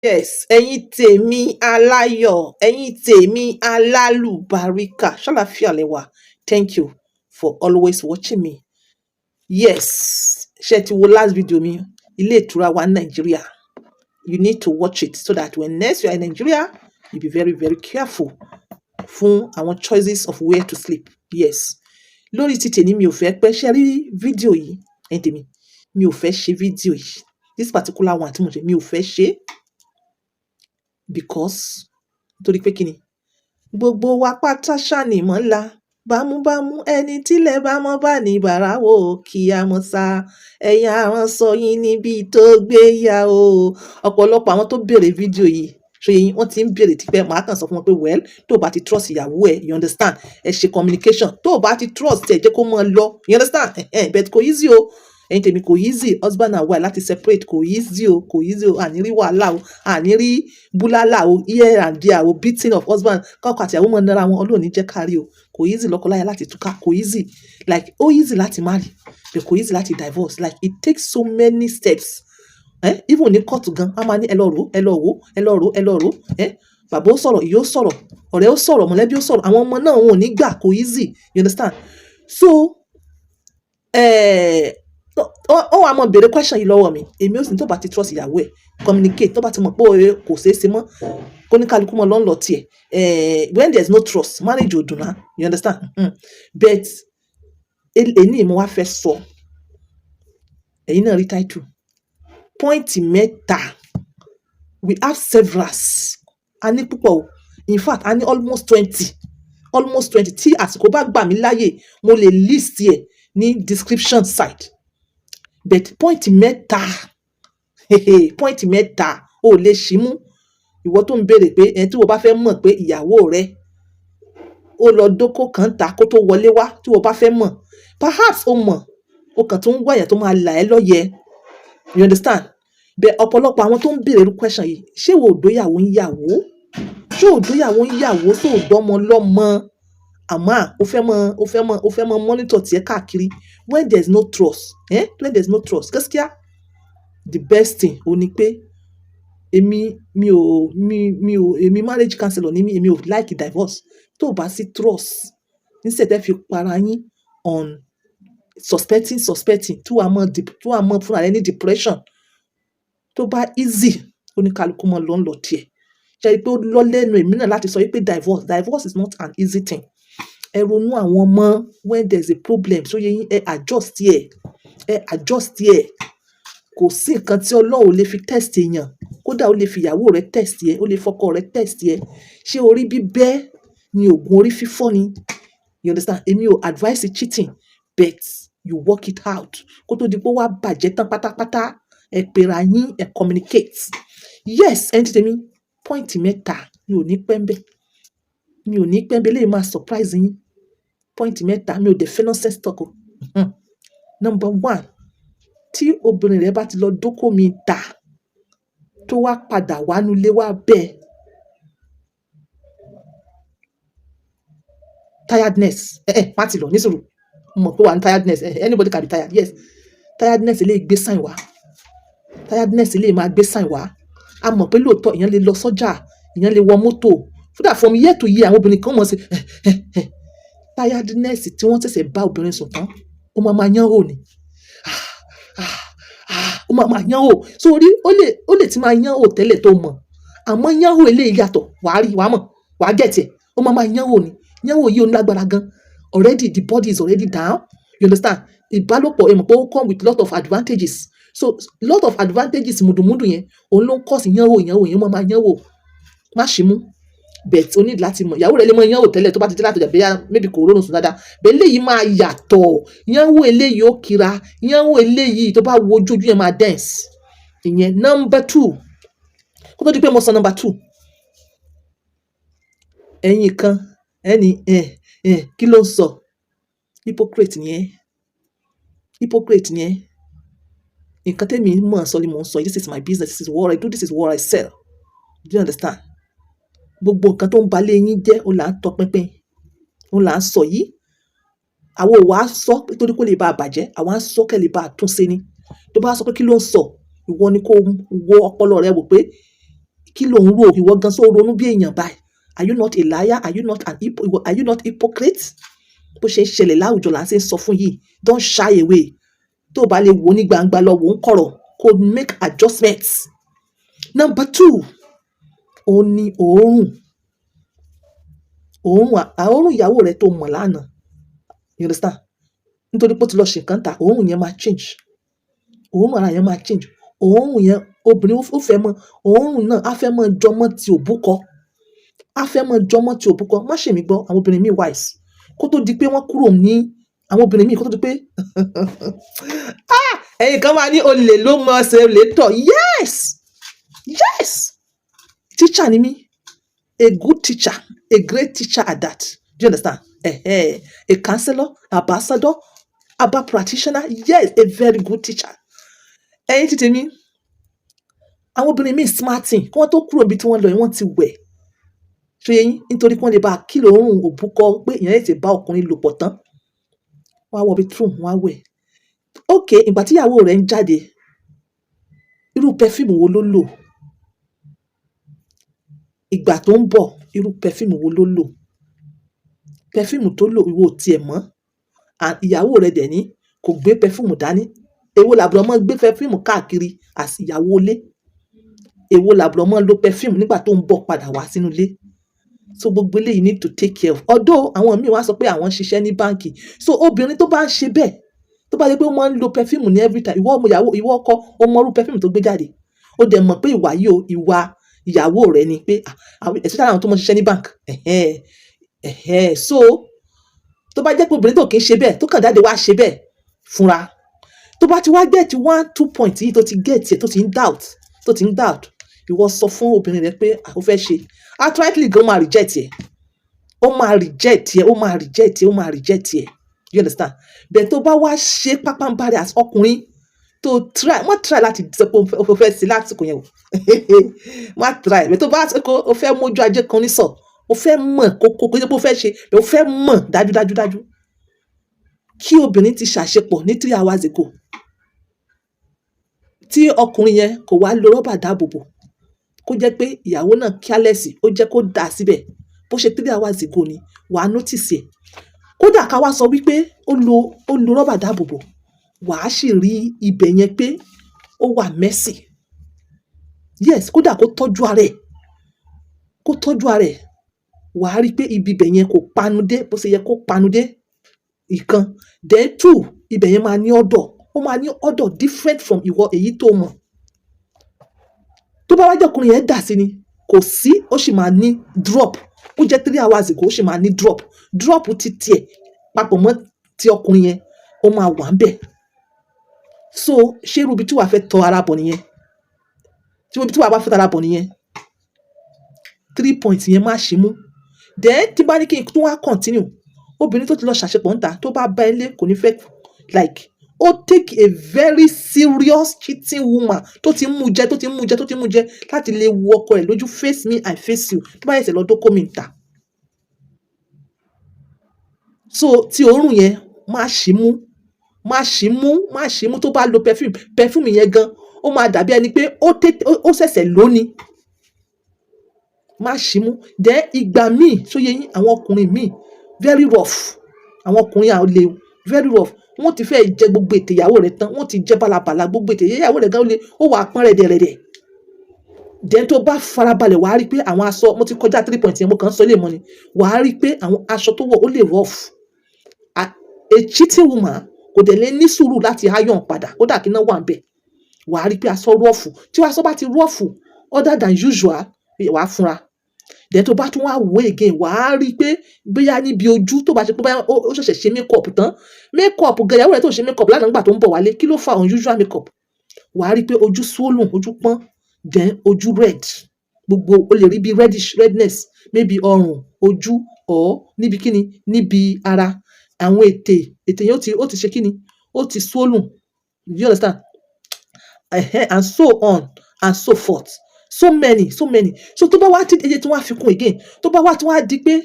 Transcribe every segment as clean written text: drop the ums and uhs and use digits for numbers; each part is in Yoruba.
Yes, ẹ̀yin tèmi aláyọ̀, ẹ̀yin tèmi alálùbáríkà, ṣàlàáfíà lẹ wà. Thank you for always watching me. Yes, ṣé ẹ ti wo last video mi, ilé ìtura wa ní Nàìjíríà? You need to watch it so that when next you are in Nigeria, you be very very careful fún àwọn choices of where to sleep. Yes, lórí ti tèmi, mi ò fẹ́ pẹ́ ṣe rí fídíò yìí. Ẹ̀yin tèmi, mi ò fẹ́ ṣe fídíò yìí, this particular one tí mo ṣe, mi ò fẹ́ ṣe because nítorí pé kíni, gbogbo wa pátá ṣáà mọ́lá bámúbámú, ẹni tílẹ̀ bá mọ́ bá ní bàrà wò kí a mọ̀ sá ẹ̀yin aránṣọ yín níbi tó gbé yá o. Ọ̀pọ̀lọpọ̀ àwọn tó béèrè fídíò yìí, ṣe yín, wọ́n ti ń béèrè tipẹ́. Màá kàn sọ fún wọn pé, well, tó o bá ti trust ìyàwó ẹ, you understand, ẹ ṣe communication. Tó o bá ti trust ẹ, jẹ́ kó mọ́ ọ lọ, you understand? But kò easy o, ẹ̀yin tèmi, kò easy. Husband and wife láti separate, kò easy o, kò easy o. Àní rí wàhálà o, àní rí búlálà o, here and there o, beating of husband, kọ́kọ́ àti ìyàwó mọ̀ nara wọn. Ọlọ́run ní jẹ́ kárí o. Kò easy lọ́kọláya láti túká, kò easy. Like, ó easy láti marry, but kò easy láti divorce. Like, it takes so many steps, eh? Even ní kóòtù gan, wọ́n máa ní ẹ lọ rò, ẹ lọ wò, ẹ lọ rò, ẹ lọ rò, eh? Bàbá ó sọ̀rọ̀, ìyá ó sọ̀rọ̀, ọ̀rẹ́ ó sọ̀rọ̀, mọ̀lẹ́bí ó sọ̀rọ̀, àwọn ọmọ náà wọn ò ní gbà. Kò easy, you understand? So ó wàá mọ béèrè question yìí lọ́wọ́ mi. Èmi ò sì ní, tó bá ti trust ìyàwó ẹ̀, communicate. Tó bá ti mọ̀ pé kò ṣeé ṣe mọ́, kó ní kálukú mọ́ lọ́nlọ́ tiẹ̀. When there is no trust, marriage ò dùn náà, you understand? But èní mo wá fẹ́ sọ, ẹ̀yin náà rí title, point mẹ́ta. We have several, a ní púpọ̀ o. In fact, a ní almost 20, almost 20. Tí àsìkò bá gbà mí láyè, mo lè list ẹ̀ ní description side. But point mẹ́ta, point mẹ́ta ò lè ṣí mú. Ìwọ tó ń béèrè pé ẹni tí wọ́n bá fẹ́ mọ̀ pé ìyàwó rẹ ó lọ dóko kan ta kó tó wọlé wá, tí wọ́n bá fẹ́ mọ̀, perhaps ó mọ̀, ó kàn tó ń wá èèyàn tó máa là ẹ́ lọ́yẹ̀, you understand? Bẹ́ẹ̀ ọ̀pọ̀lọpọ̀ àwọn tó ń béèrè irú question yìí, ṣé wo ò dóyàwó ń yàwó? Ṣé ò dóyàwó ń yàwó? Ṣé ò dọ́mọ lọ́mọ? Àmọ́ ó fẹ́ mọ monitor tiẹ̀ káàkiri when there is no trust, eh? When there is no trust, gaskiya, the best thing ó ní pé èmi mi ò mi mi ò èmi marriage counselor ní mi, èmi ò like divorce. Tó o bá sí trust, instead ẹ fi para yín on suspecting, suspecting, tó wàá mọ fúnra rẹ ní depression, tó bá easy, oníkálukú mọ ló ń lọ tiẹ̀. Ṣe rí i pé ó lọ lẹ́nu èmi náà láti sọ wípé divorce is not an easy thing. Ẹ ronú àwọn ọmọ. When there is a problem, ṣó yé yín, ẹ adjust ẹ, ẹ adjust ẹ. Kò sí nǹkan tí Ọlọ́run ò lè fi test èèyàn. Kódà ó lè fi ìyàwó rẹ test ẹ, ó lè fọkọ rẹ test ẹ. Ṣé orí bíbẹ́ ni oògùn orí fífọ́ ni? You understand? Èmi ò advise cheating, but you work it out kó tó di pé ó wá bàjẹ́ tán pátápátá. Ẹ pera yín, ẹ communicate. Yes, ẹni tí tèmi, point mẹ́ta, mi ò ní pẹ́ ń bẹ́, mi ò ní pẹ́ ń bẹ́. Eléyìí máa surprise yín. Point mẹ́ta, mi ò dẹ̀ fẹ́ nonsense talk o. Number one, tí obìnrin rẹ bá ti lọ dóko mi ta, tó wá padà wá nulẹ̀ wá bẹ́ẹ̀, tiredness, ẹ má ti lọ nísòro, mo mọ̀ pé wà ní tiredness. Anybody can be tired. Yes, tiredness lè gbé sign wá, tiredness lè máa gbé sign wá. A mọ̀ pé lóòótọ́, èèyàn lè lọ sọ́jà, èèyàn lè wọ mọ́tò. Fúdà from year to year, àwọn obìnrin kan mọ̀ sí tiredness. Tí wọ́n ṣẹ̀ṣẹ̀ bá obìnrin sùn tán, ó máa máa yán hò ní, ó máa máa yán hò. Sórí ó lè ti máa yán hò tẹ́lẹ̀ tó mọ̀, àmọ́ yán hò eléyìí yàtọ̀. Wàá rí, wàá mọ̀, wàá get ẹ̀. Ó máa máa yán hò ní, yán hò yìí ó ní lágbára gan. Already the body is already down, you understand? Ìbálòpọ̀, ẹ mọ̀ pé ó come with lot of advantages. So lot of advantages, mùdùmùdù yẹn, òun ló ń cause yán hò, yán hò yẹn. Ó máa máa yán hò, má ṣì mú. But o need láti mọ̀, ìyàwó rẹ lè mọ yán hò tẹ́lẹ̀ tó bá ti dé láti ọjà, bóyá maybe kò rórun sùn dáadáa. But eléyìí máa yàtọ̀. Yán hò eléyìí ó kira, yán hò eléyìí, tó bá wo ojú, ojú yẹn máa dense. Ìyẹn number two. Kó tó di pé mo sọ number two, ẹ̀yin kan, ẹni ẹ ẹ kí ló ń sọ? Hypocrite ni ẹ́, hypocrite ni ẹ́. Nǹkan tẹ́mi mọ̀ sọ ni mò ń sọ. This is my business, this is what I do, this is what I sell. Do you understand? Gbogbo nǹkan tó ń ba ilé yín jẹ́, òun là ń tọpinpin, òun là ń sọ yìí. Àwọn ò wá sọ nítorí kó lè bá a bàjẹ́, àwa ń sọ kẹ́ lè bá a tún ṣe ni. Tó bá sọ pé kí ló ń sọ, ìwọ ni kó wo ọpọlọ rẹ wò pé Kí ló ń rò ìwọ gan? Só ronú bí èèyàn báyìí? Are you not a liar? Are you not hypocrite? Bó ṣe ń ṣẹlẹ̀ láwùjọ là ń ṣe ń sọ fún yìí. Don't shy away. Tó o bá lè wò ní gbangba, lọ wò ń kọ̀rọ̀, kó make adjustments. Number two, òun ni òórùn. Òórùn ìyàwó rẹ tó mọ̀ lánàá, you understand? Nítorí pé ó ti lọ ṣe nǹkan ta, òórùn yẹn máa change, òórùn ara yẹn máa change. Òórùn yẹn, obìnrin ó fẹ́ mọ òórùn náà, á fẹ́ mọ jọmọ́ ti òbúkọ, á fẹ́ mọ jọmọ́ ti òbúkọ. Má ṣe mí gbọ́, àwọn obìnrin míì wise. Kó tó di pé wọ́n kúrò ní àwọn obìnrin míì, kó tó di pé, ah, ẹ̀yin kan máa ní olè ló mọ ṣe olè tọ̀. Yes, teacher ni mí, a good teacher, a great teacher at that. Do you understand? A counselor, ambassador, herbal practitioner. Yes, a very good teacher. Ẹ̀yin ti tèmi, àwọn obìnrin míì smarting, kí wọ́n tó kúrò níbi tí wọ́n lọ yìí, wọ́n ti wẹ̀. Ṣó yé yín? Nítorí kí wọ́n lè bá kìlọ̀ òórùn òbúkọ pé èèyàn lè bá ọkùnrin lò pọ̀ tán, wọ́n á wọ bathroom, wọ́n á wẹ̀. Ok, ìgbà tí ìyàwó rẹ̀ ń jáde, irú perfume wo ló lò? Ìgbà tó ń bọ̀, irú perfume wo ló lò? Perfume tó lò, ìwọ ò tiẹ̀ mọ̀. And ìyàwó rẹ̀ dẹ̀ ní kò gbé perfume dání. Èwo làbúrò mọ́ gbé perfume káàkiri as ìyàwó ilé? Èwo làbúrò mọ́ lo perfume nígbà tó ń bọ̀ padà wá sínú ilé? So gbogbo eléyìí need to take care of. Although àwọn míì wá sọ pé àwọn ń ṣiṣẹ́ ní báǹkì. So obìnrin tó bá ń ṣe bẹ́ẹ̀, tó bá jẹ́ pé ó máa ń lo perfume ní every time, ìwọ ọmọ ìyàwó, ìwọ ọkọ, ó mọ irú perfume tó gbé jáde, ó dẹ̀ mọ̀ pé ìwà yìí o, ìwà ìyàwó rẹ̀ ni pé, ah, especially àwọn tó máa ń ṣiṣẹ́ ní bank. Ẹ̀hẹ́n ẹ̀hẹ́n. So tó bá jẹ́ pé obìnrin tó kì í ṣe bẹ́ẹ̀, tó kàn jáde wá ṣe bẹ́ẹ̀ fúnra, tó bá ti wá get one two point yìí, tó ti get ẹ̀, tó ti ń doubt, ìwọ sọ fún obìnrin rẹ pé, ah, ó fẹ́ ṣe outrightly gan, ó máa reject ẹ̀, ó máa reject ẹ̀, ó máa reject ẹ̀, ó máa reject ẹ̀. You understand? Bẹ́ẹ̀ tó bá wá ṣe pápánbarì as ọkùnrin tó try, má try láti sọ pé o fẹ́ ṣe lásìkò yẹn o, má try. Bẹ́ẹ̀ tó bá sọ pé o fẹ́ mójú ajé kan ní sọ, o fẹ́ mọ̀ kókó pé o fẹ́ ṣe, o fẹ́ mọ̀ dájúdájú dájú kí obìnrin ti ṣàṣepọ̀ ní 3 hours ago, tí ọkùnrin yẹn kò wá lo rọ́bà dáàbòbò, kó jẹ́ pé ìyàwó náà careless, ó jẹ́ kó dà síbẹ̀, bó ṣe 3 hours ago ni, wàá notice ẹ̀. Kódà ká wá sọ wípé ó lo rọ́bà dáàbòbò, wàá sì rí ibẹ̀ yẹn pé ó wà messy. Yes, kódà kó tọ́jú ara ẹ̀, kó tọ́jú ara ẹ̀, wàá rí pé ibi ibẹ̀ yẹn kò panu dé bó ṣe yẹ kó panu dé. Ìkan. Then two, ibẹ̀ yẹn máa ní odour, ó máa ní odour different from ìwọ èyí tó mọ̀. Tó bá wá jẹ́ ọkùnrin yẹn dà sí ni, kò sí, ó sì máa ní drop. Ó jẹ́ 3 hours ago, ó sì máa ní drop. Drop ti tiẹ̀ papọ̀ mọ́ ti ọkùnrin yẹn, ó máa wà ń bẹ̀. So ṣé irú ibi tí wàá fẹ́ tọ ara bọ̀ nìyẹn? Tí ibi tí wàá bá fẹ́ tọ ara bọ̀ nìyẹn, three points yẹn, má ṣe mú. Then tí bá ní kí n tún wá continue, obìnrin tó ti lọ ṣàṣepọ̀ ńta, tó bá bá ẹ lé, kò ní fẹ́. Like, ó take a very serious cheating woman tó ti ń mú jẹ, tó ti ń mú jẹ, tó ti ń mú jẹ, láti lè wo ọkọ rẹ̀ lójú, face me I face you, tó bá ṣẹ̀ṣẹ̀ lọ dóko mi ńta. So tí òórùn yẹn, má ṣì mú, má ṣì mú, má ṣì mú. Tó bá lo perfume, perfume yẹn gan, ó máa dàbí ẹni pé ó tètè ó ṣẹ̀ṣẹ̀ lóní. Má ṣì mú. Then ìgbà míì, ṣó yé yín, àwọn ọkùnrin míì very rough, àwọn ọkùnrin àwọn lè very rough. Wọ́n ti fẹ́ jẹ gbogbo ètè ìyàwó rẹ̀ tán, wọ́n ti jẹ bálabàla gbogbo ètè ìyàwó rẹ̀ gan, ó lè ó wà pọ́n rẹ̀dẹ̀rẹ̀dẹ̀. Then tó bá farabalẹ̀, wàá rí pé àwọn aṣọ, mo ti kọjá three point yẹn, mo kàn ń sọ ilé mọ́ ni, wàá rí pé àwọn aṣọ tó wọ̀, ó lè rough. A cheating woman kò dẹ̀ lè ní sùúrù láti iron padà, kódà kí iná wà ń bẹ̀. Wàá rí pé aṣọ rough. Tí aṣọ bá ti rough other than usual, wàá fúnra. Then tó bá tún wá wò again, wàá rí pé bóyá níbi ojú, tó bá ṣe pé bóyá ó ṣẹ̀ṣẹ̀ ṣe make up tán, make up gan, ìyàwó rẹ̀ tó ṣe make up lánàá nígbà tó ń bọ̀ wálé, kí ló fa unusual make up? Wàá rí pé ojú swollen, ojú pọ́n, then ojú red, gbogbo o lè rí bí reddish, redness, maybe ọrùn, ojú, or níbi kíni, níbi ara, àwọn ètè yẹn ó ti ṣe kíni, ó ti swollen. You understand? And so on and so forth, so many, so many. So tó bá wá tí eye tí wọ́n á fi kún again, tó bá wá tí wọ́n á di pé,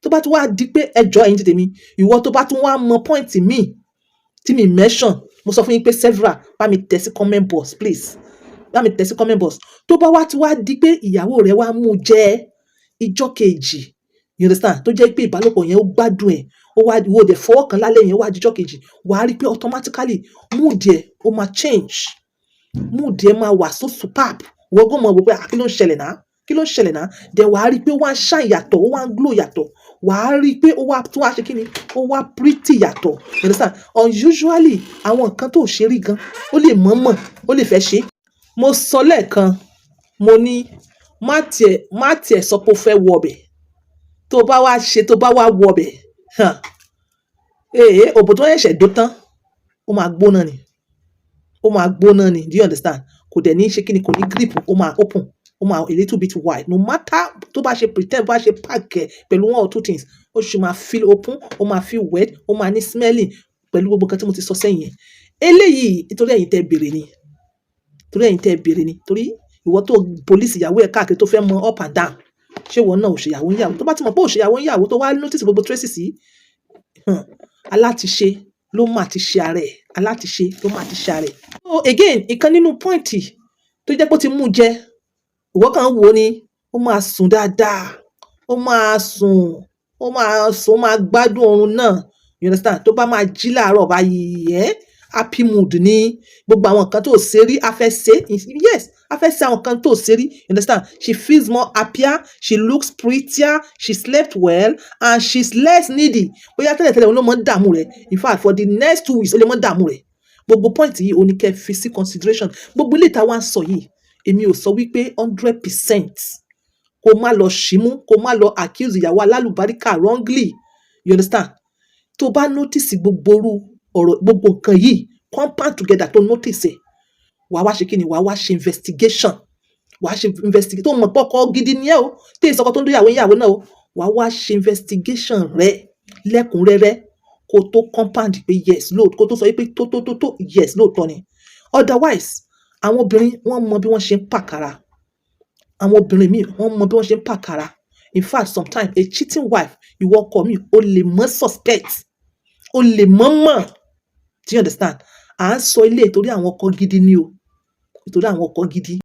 tó bá tún wá di pé, ẹjọ́ ẹ̀yin tèmi, ìwọ tó bá tún wá mọ point míì tí mi mention, mo sọ fún yín pé several, bá mi tẹ̀ sí comment box, please. Bá mi tẹ̀ sí comment box. Tó bá wá ti wá di pé ìyàwó rẹ wá mú jẹ ìjọ́ kejì, you understand, tó jẹ́ pé ìbálòpọ̀ yẹn, ó gbádùn ẹ̀, ó wá ìwọ dẹ̀ fọwọ́ kan lálẹ́ yẹn, ó wá dijọ́ kejì, wàá rí pé automatically mood ẹ̀ ó máa change, mood ẹ̀ máa wà so superb. Ìwọ gan mọ̀ wò pé, "Ah, kí ló ń ṣẹlẹ̀ náà? Kí ló ń ṣẹlẹ̀ náà?" Then wàá rí pé ó wá ń shine yàtọ̀, ó wá ń glow yàtọ̀. Wàá rí pé ó wá tún wá ṣe kí ni, ó wá pretty yàtọ̀, you understand? Unusually, àwọn nǹkan tó ṣe rí gan, ó lè mọ̀ọ́mọ̀, ó lè fẹ́ ṣe. Mo sọ lẹ́ẹ̀kan, mo ní má tiẹ̀ sọ pé o fẹ́ wọ ọbẹ̀. Tó bá wá ṣe, tó bá wá wọ ọbẹ̀ hàn, ee, òbò tó ṣẹ̀ṣẹ̀ dó tán, ó máa gbóná ni, ó máa gbóná ni. Do you understand? Kò dẹ̀ ní ṣe kí ni, kò ní grip, ó máa open, ó máa a little bit wide. No matter tó bá ṣe pretend, bá ṣe pack ẹ̀ pẹ̀lú one or two things, ó sì máa feel open, ó máa feel wet, ó máa ní smelling pẹ̀lú gbogbo nǹkan tí mo ti sọ sẹ́yìn yẹn. Eléyìí, nítorí ẹ̀yin tẹ́ béèrè ni, torí ẹ̀yin tẹ́ béèrè ni, torí ìwọ tó police ìyàwó ẹ̀ káàkiri, tó fẹ́ mọ up and down, ṣé ìwọ náà ò ṣèyàwó ń yàwó? Tó bá ti mọ̀ pé ò ṣèyàwó ń yàwó, tó wá notice gbogbo traces yìí, alátiṣe ló máa ti ṣe ara ẹ̀, alátiṣe ló máa ti ṣe ara ẹ̀. So again, ìkan nínú point tó jẹ́ pé ó ti mú jẹ, ìwọ kàn ń wò ó ni, ó máa sùn dáadáa, ó máa sùn, ó máa sùn, ó máa gbádùn oorun náà, you understand? Tó bá máa jí láàárọ̀ báyìí, ẹ́ happy mood ní. Gbogbo àwọn nǹkan tó ṣe rí, a fẹ́ ṣe. Yes, a fẹ́ ṣe àwọn nǹkan tó ṣe rí, you understand? She feels more happier, she looks prettier, she slept well and she's less needy. Bóyá tẹ́lẹ̀tẹ́lẹ̀ òun ló mọ̀ ń dààmú rẹ̀, in fact, for the next 2 weeks, ó lè mọ̀ dààmú rẹ̀. Gbogbo point yìí, o ní kẹ́ fi sí consideration. Gbogbo ilé ìta wa ń sọ yìí, èmi ò sọ wípé 100%. Kó má lọ ṣímú, kó má lọ accuse ìyàwó alálùbáríkà wrongly, you understand? Tó bá notice gbogbo orú ọ̀rọ̀, gbogbo nǹkan yìí compound together, tó notice ẹ̀, wàá wá ṣe kí ni? Wàá wá ṣe investigation, wàá ṣe investigation. Tó mọ̀ pé ọkọ gidi ni ẹ́ o, tí èso ọkọ tó ń dóyàwó ìyàwó náà o, wàá wá ṣe investigation rẹ lẹ́kùnrẹ́rẹ́ kó tó compound pé yes, lóòótọ́, kó tó sọ pé tó tó tó tó, yes, lóòótọ́ ni. Otherwise, àwọn obìnrin, wọ́n mọ bí wọ́n ṣe ń pàkàrà. Àwọn obìnrin míì, wọ́n mọ bí wọ́n ṣe ń pàkàrà. In fact, sometimes a cheating wife, ìwọ ọkọ mi, o lè mọ́ suspect, o lè mọ́ mọ̀. Do you understand? À ń sọ ilé torí àwọn ọkọ gidi ni o, nítorí àwọn ọkọ gidi.